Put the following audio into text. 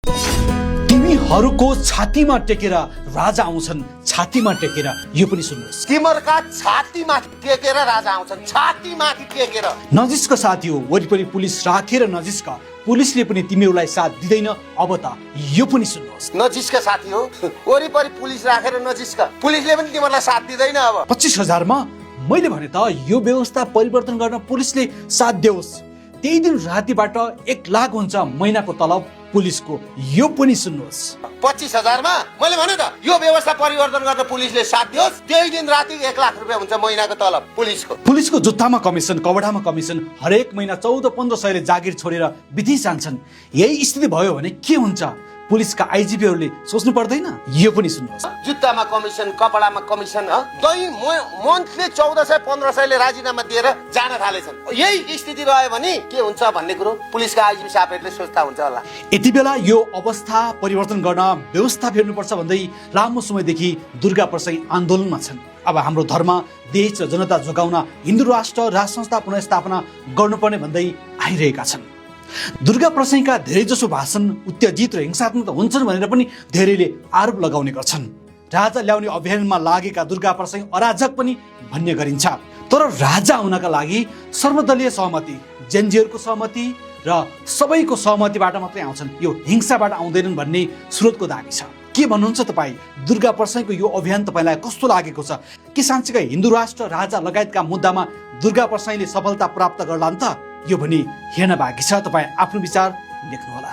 तिमीहरूको छातीमा टेकेर राजा आउँछन्, छातीमा टेकेर। यो पनि सुन्नुहोस्, तिमीहरूका छातीमा टेकेर राजा आउँछन्, छातीमाथि टेकेर। नजिसका साथी हो, वरिपरि पुलिस राखेर नजिसका, पुलिसले पनि तिमीहरूलाई साथ दिँदैन। अब त यो पनि सुन्नुहोस्, नजिसका साथी हो, वरिपरि पुलिस राखेर नजिसका, पुलिसले पनि तिमीहरूलाई साथ दिँदैन। अब 25,000 मा मैले भने त यो व्यवस्था परिवर्तन गर्न पुलिसले साथ देओस्। त्यही दिन रातिबाट 1 लाख हुन्छ महिनाको तलब पुलिसको। यो पनि सुन्नुहोस्, 25,000 मा मैले भने त यो व्यवस्था परिवर्तन गर्न पुलिसले साथ दियोस्। त्यही दिन राति 1 लाख रुपियाँ हुन्छ महिनाको तलब पुलिसको। पुलिसको जुत्तामा कमिसन, कपडामा कमिसन, हरेक महिना 14-15 सयले जागिर छोडेर विदेश जान्छन्। यही स्थिति भयो भने के हुन्छ? पुलिसका आइजिपीहरूले सोच्नु पर्दैन? यो पनि सुन्नुहोस्, जुत्तामा कमिसन, कपडामा कमिसन, दही मन्थली 1400-1500ले राजीनामा दिएर जान थालेछन्। यही स्थिति रह्यो भने के हुन्छ भन्ने कुरो पुलिसका आइजिपी साहबहरूले सोच्दा हुन्छ होला। यति बेला यो अवस्था परिवर्तन गर्न व्यवस्था फेर्नुपर्छ भन्दै लामो समयदेखि दुर्गा प्रसाई आन्दोलनमा छन्। अब हाम्रो धर्म, देश र जनता जोगाउन हिन्दू राष्ट्र राज संस्था पुनर्स्थापना गर्नुपर्ने भन्दै आइरहेका छन्। दुर्गा प्रसाईका धेरैजसो भाषण उत्तेजित र हिंसात्मक हुन्छन् भनेर पनि धेरैले आरोप लगाउने गर्छन्। राजा ल्याउने अभियानमा लागेका दुर्गा प्रसाई अराजक पनि भन्ने गरिन्छ। तर राजा हुनका लागि सर्वदलीय सहमति, जेनजीहरूको सहमति र सबैको सहमतिबाट मात्रै आउँछन्, यो हिंसाबाट आउँदैनन् भन्ने स्रोतको दाबी छ। के भन्नुहुन्छ तपाईँ? दुर्गा प्रसाईको यो अभियान तपाईँलाई कस्तो लागेको छ? के साँच्चीकै हिन्दू राष्ट्र, राजा लगायतका मुद्दामा दुर्गा प्रसाईले सफलता प्राप्त गर्लान् त? यो भनी हेर्न बाँकी छ। तपाईँ आफ्नो विचार लेख्नुहोला।